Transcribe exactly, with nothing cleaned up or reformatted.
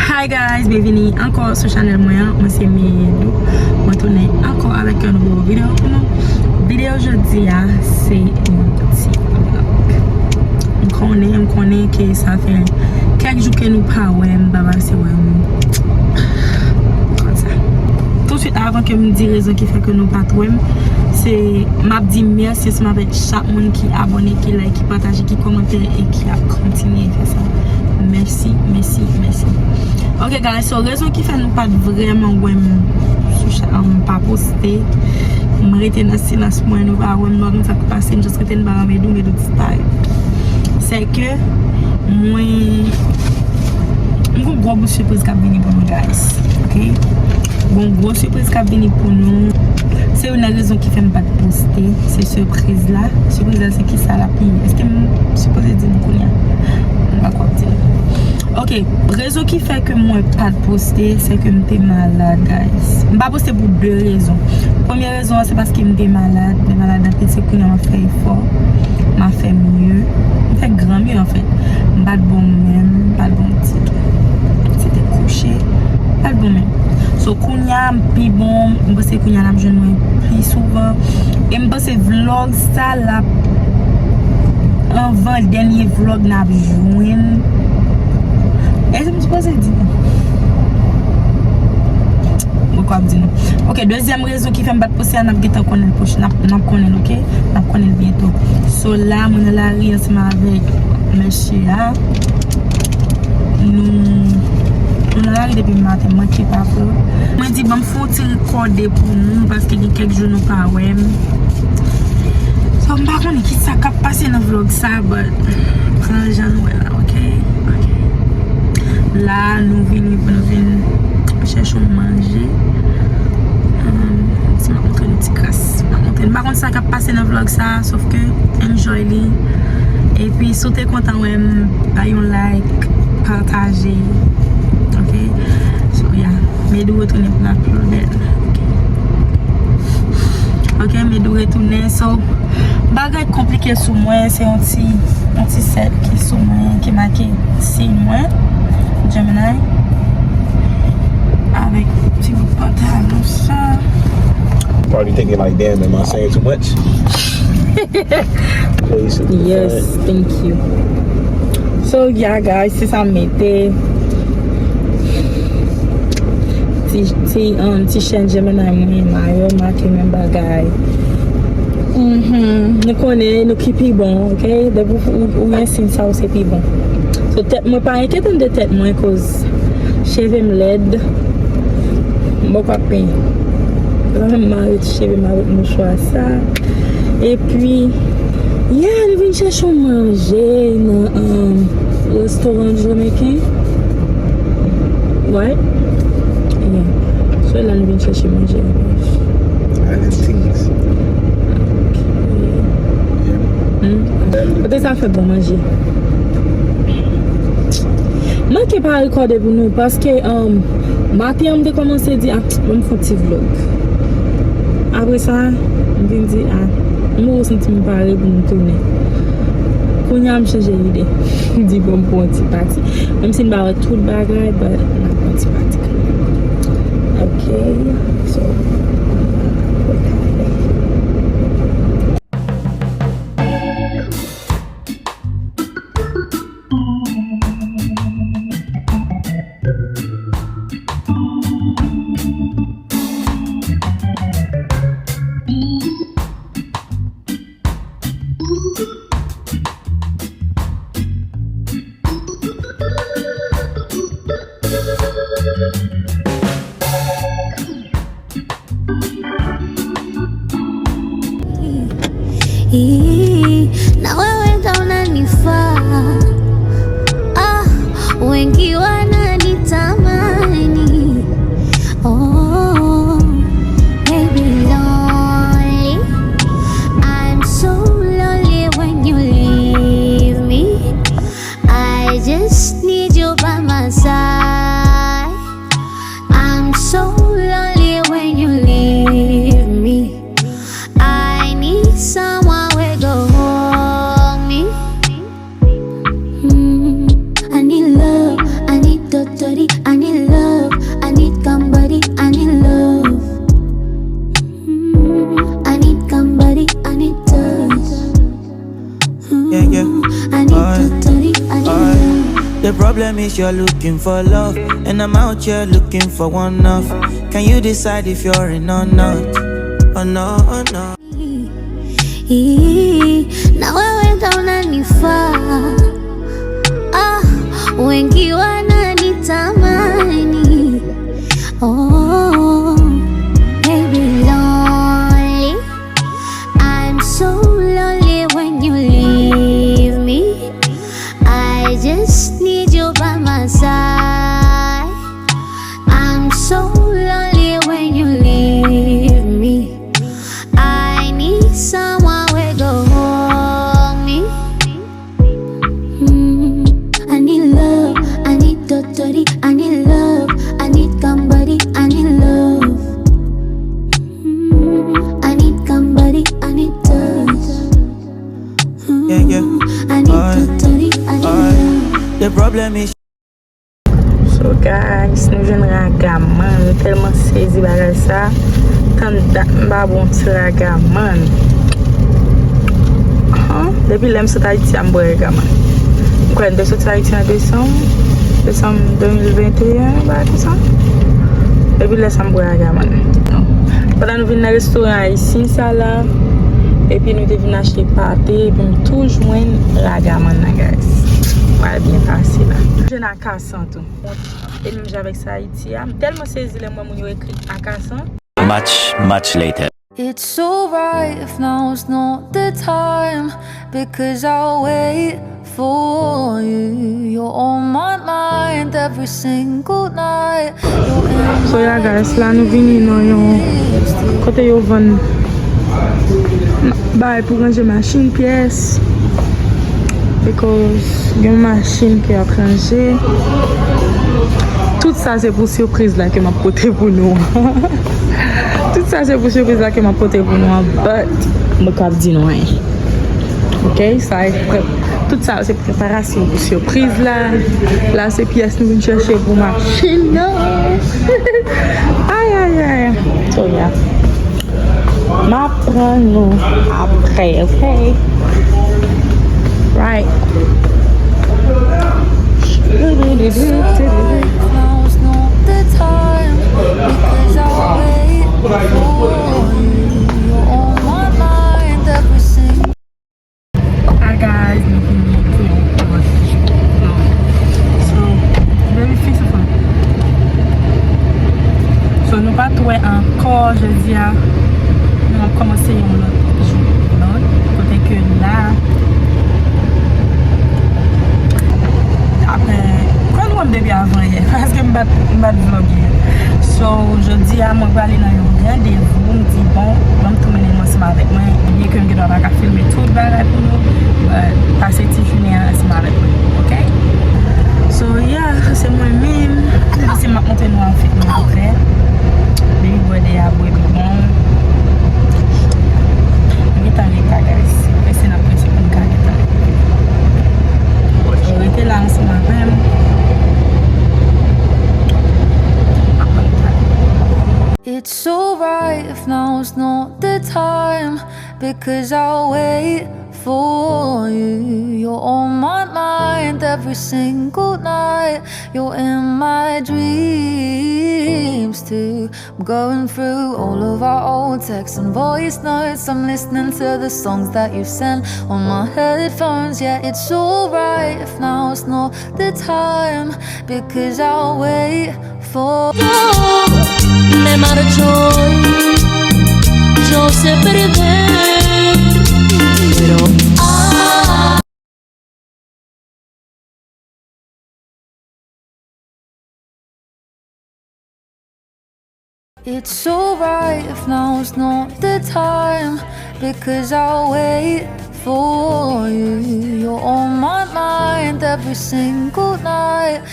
Hi guys, byenvini ankò sou chanèl mwen an. Mwen se Medou. Mwen tounen ankò avèk yon nouvo videyo pou nou. Videyo jodi a, se yon ti vlog. M konnen, m konnen ke sa fè kèk jou ke nou pa wè m, m pa pase wè m. Konsa. Tousuit, avan ke m di rezon ki fè ke nou pa t wè m, se, m ap di mèsi ansanm avèk chak moun ki abòne, ki like, ki pataje, ki kòmante e ki ap kontinye fè sa. Mèsi, mèsi, mèsi. Ok guys, so rezon ki fè nou pa t vrèman wè m sou cha-, um, pa poste. M rete nan silans mwen, nou pa wè m, nou pa konn sa k pase, m just rete anba Medou, Medou disparèt. Se ke mwen, m gon gwo bout sipriz k ap vini pou nou guys. Ok? Gon gwo sipriz k ap vini pou nou. Se youn nan rezon ki fè m pa t poste. Se sipriz la. Sipriz la se kisa l ap ye? Èske m sipoze di nou kounye a? M pa kwè m di nou. Ok, rezon ki fè ke mwen pa t poste, se ke m te malad, guys. M pa poste pou de rezon. Premye rezon an, se paske m te malad. M te malad anpil, se kounye a m ap fè efò. M ap fè mye. M fè gran mye, anfèt. M pa t bon menm, m pa t bon ditou. Se te kouche, m pa t bon menm. So, kounye a, m pi bon, m panse kounye a n ap jwenn mwen pi souvan. E m panse vlog sa l ap anvan dènye vlog n ap jwenn. Èske m sipoze di nou? Mwen kwè ap di nou. Ok, dezyèm rezon ki fè m pa t poste a, n ap gentan konnen l pwoch-, n ap, n ap konnen l, ok? N ap konnen l byento. So la, mwen nan lari ansanm avèk mesye a. Nou, nou nan lari depi maten, manke pa frè. Mwen di, ban m fè yon ti rekòde pou nou, paske gen kèk jou nou pa wè m. So, m pa konnen ki sa k ap pase nan vlog sa, but pran jan nou wè la, ok? Ok. La, nou vini pou nou vin chèche yon manje. Um, si m ap montre nou ti kras. M ap montre nou. M pa konn sa k ap pase nan vlog sa, sòf ke enjoy li. Epi, si w te kontan wè m, bay yon like, pataje. Ok? So, yeah. Medou retounen pou la pli bèl. Ok. Ok, Medou retounen. So, bagay konplike sou mwen, se yon ti, yon ti sèt ki sou mwen, ki make siy mwen, Gemini. Avèk ti bout pantalon sa. Probably thinking like, "Damn, am I saying too much?" Yes, thank you. So, yeah, guys, se sa m mete. Ti, ti, um, ti chèn Gemini mwen, mayè, make menm bagay. Mhm. Nou konnen, nou ki pi bon, ok? Depi ou, ou, ou gen siy sa, ou se pi bon. So, tèt mwen, pa enkyete m de tèt mwen, koz cheve m lèd. M poko ap penyen. Mwen menm mare ti cheve m avèk mouchwa sa. Epi, yeah, nou vin chèche yon manje nan, um, restoran jamaican. Right? Yeah. So la nou vin chèche manje. Island Teas. Ok. Yeah. Hmm? Kote sa fè bon manje? Manke pa rekòde pou nou, paske, um, maten an m te kòmanse di, "Ah, ban m fè yon ti vlog." Apre sa, m vin di, "Ah, m poko santi m pare pou m tounen." Kounye a, m chanje ide. M di, "Bon, m pran yon ti pati." Menm si n pa wè tout bagay, but n ap pran ti pati kanmenm. Ok, so, Yeah, yeah. I need to tell you, I need love. The problem is you're looking for love, and I'm out here looking for one love. Can you decide if you're in or not? Oh no, oh no. Na wewe ndo unanifaa. Ah, wengi wananitamani. Oh, baby, lonely. I'm so lonely when you leave me. I just need you by my side. I'm so lonely when you leave me. I need someone wey go hold me. Mm, I need love, I need totori, I need love, I need somebody, I need love. Mm, I need somebody, I need touch. Mm, I need totori, I need love. The problem is So guys, nou jwenn Ragaman. Nou tèlman sezi bagay sa. Tann dat m pa bwè yon ti Ragaman. Han, depi lè m sot Ayiti a, m bwè Ragaman. M kwè m te soti Ayiti an desanm, desanm de mil venteyen, bagay konsa. Depi lè sa, m bwè Ragaman. Pandan nou vin nan restoran ayisyen sa la, epi nou te vin achte pate, epi m tou jwenn Ragaman nan, guys. Pral byen pase la. Jwenn akasan tou. E menm jan avèk sa Ayiti a, m tèlman sezi lè m wè moun yo ekri akasan. Much, much later. It's alright if now is not the time, because I'll wait for you. You're on my mind every single night. You're in So yeah, guys, la nou vini nan yon kote yo vann bagay pou ranje machin pyès. Because gen machin ki ap ranje. Tout sa se pou sipriz la ke m ap pote pou nou. Tout sa se pou sipriz la ke m ap pote pou nou an, but mwen p ap di nou anyen. Ok, sa e pre-, tout sa se preparasyon pou sipriz la. La se pyès nou vin chèche pou machin nan. Ay, ay, ay. So, yeah. M ap pran nou apre, ok? Right. It's alright if now is not the time, because I'll wait for you. You're on my mind every single Hi guys, nou vini pou yon prank. So, baby fix it for me. So, nou pa t wè ankò jodi a. Nou ap kòmanse yon lòt jou vlog. Kote ke la, apre, kwè nou wè m depi avan yè, paske m pa t, m pa t vlog yè. So, jodi a, mwen prale nan yon randevou, m di, bon, ban m tou mennen nou ansanm avèk mwen, byen ke m gendwa pa ka filme tout bagay pou nou, but pase ti jounen an ansanm avèk mwen, ok? So, yeah, se mwen menm, m panse m ap montre nou outfit mwen apre. Baby bwè de a bwè bibon. M gentan reta, guys. Prese n ap prese pou n ka gentan rive. So, rete la ansanm avè m. It's alright if now is not the time, because I'll wait for you. You're on my mind every single night. You're in my dreams too. I'm going through all of our old texts and voice notes. I'm listening to the songs that you sent on my headphones. Yeah, it's alright if now is not the time, because I'll wait for you. Me marcho, yo sé perder, pero ah. It's alright if now is not the time, because I'll wait for you. You're on my mind every single night.